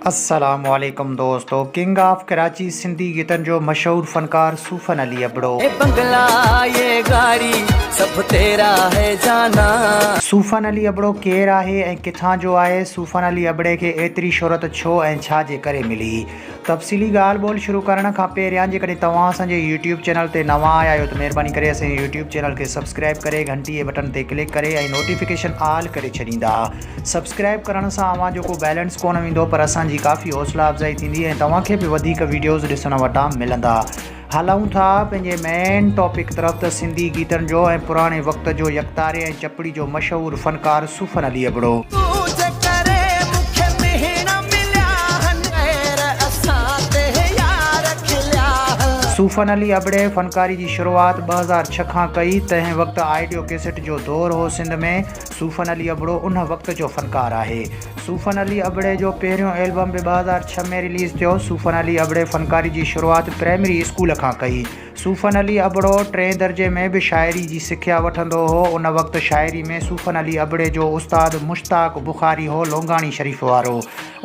السلام عليڪم دوستو ڪنگ آف ڪراچي سنڌي گيتن جو مشهور فنڪار صوفن علي ابڙو. يي بنگلا يي گاڙي سڀ تيرا هي جانا. صوفن علي ابڙو ڪير آهي ۽ ڪٿان جو آهي صوفن علي ابڙي کي ايتري شهرت ڇو ۽ ڇا جي ڪري ملي تفصيلي ڳالهه ٻولهه شروع ڪرڻ کان پهريان جيڪڏهن توهان اسان جي يوٽيوب چينل تي نوان آيا آهيو ته مهرباني ڪري اسان جي يوٽيوب چينل کي سبسڪرائب ڪري گهنٽي جي بٽڻ تي ڪلڪ ڪري ۽ نوٽيفڪيشن آل ڪري ڇڏيندا سبسڪرائب ڪرڻ سان اوهان جو ڪو بيلنس ڪونه ويندو پر اسان جي ڪافي حوصلا افزائي ٿيندي ۽ توهان کي به وڌيڪ ويڊيوز ڏسڻ وٽان ملندا. هلون ٿا پنهنجي مين ٽاپڪ طرف ته سنڌي گيتن جو ۽ پراڻي وقت جو يڪتاري ۽ چپڙي جو مشهور فنڪار صوفن علي ابڙو. تنهنجي ڪري مون کي مهڻا مليا هن غير اسان تي يار کليا هن. صوفن علي ابڙي فنڪاري جي شروعات 2006 کان ڪئي، تنهن وقت آڊيو ڪيسٽ جو دور هو سنڌ ۾، صوفن علي ابڙو ان وقت جو فنڪار آهي. صوفن علي ابڙي جو پهريون البم به 2006 ۾ رليز ٿيو. صوفن علي ابڙي فنڪاري جي شروعات پرائمري اسڪول کان ڪئي. صوفن علي ابڙو ٽئين درجي ۾ به شاعري جي سکيا وٺندو هو. ان وقت شاعري ۾ صوفن علي ابڙي جو استاد مشتاق بخاري هو لونگاڻي شريف وارو.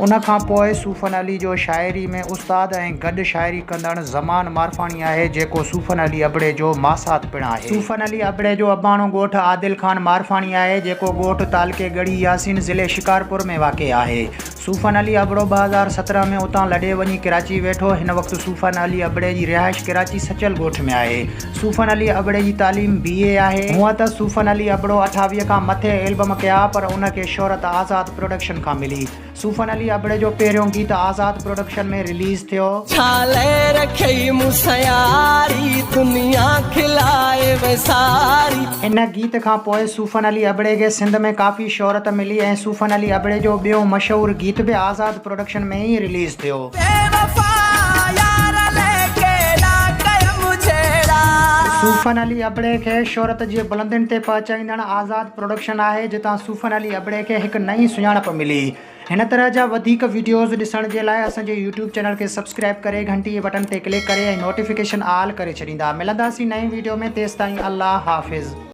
ان کان پوء صوفن علي جو شاعري ۾ استاد ۽ گڏ شاعري ڪندڙ زمان مارفاڻي آهي جيڪو صوفن علي ابڙي جو ماسات پڻ آهي. صوفن علي ابڙي جو اباڻو ڳوٺ عادل خان مارفاڻي آهي جيڪو ڳوٺ تعلقي ڳڙهي ياسين ضلعي شڪارپور ۾ واقع آهي. صوفن علي ابڙو 2017 ۾ اتان لڏي وڃي ڪراچي ويٺو. هن وقت صوفن علي ابڙي جي رهائش ڪراچي سچل ڳوٺ ۾ آهي. صوفن علي ابڙي جي تعليم بي اي آهي. هونء ته صوفن علي ابڙو 28 کان مٿي البم ڪيا پر ان کي شهرت آزاد پروڊڪشن کان ملي. صوفن علي ابڙي جو پهريون گيت آزاد پروڊڪشن ۾ رليز ٿيو. ڇا لئه رکئي مون سان ياري، دنيا کلائي وئي ساري. ان گيت کان پوء صوفن علي ابڙي کي سنڌ ۾ ڪافي شهرت ملي ۽ صوفن علي ابڙي جو ٻيو مشهور گيت به آزاد پروڊڪشن ۾ ئي رليز ٿيو. بيوفا يار لئه ڪهڙا ڪيم جهيڙا. صوفن علي ابڙي کي شهرت جي بلندين تي پهچائيندڙ آزاد پروڊڪشن آهي جتان صوفن علي ابڙي کي هڪ نئين سڃاڻپ ملي. هن طرح جا وڌيڪ وڊيوز ڏسڻ جي لاء اسان جي يوٽيوب چينل کي سبسڪرائب ڪري گهنٽي جي بٽڻ تي ڪلڪ ڪري ۽ نوٽيفڪيشن آل ڪري ڇڏيندا. ملنداسين نئين وڊيو ۾ تيستائين الله حافظ.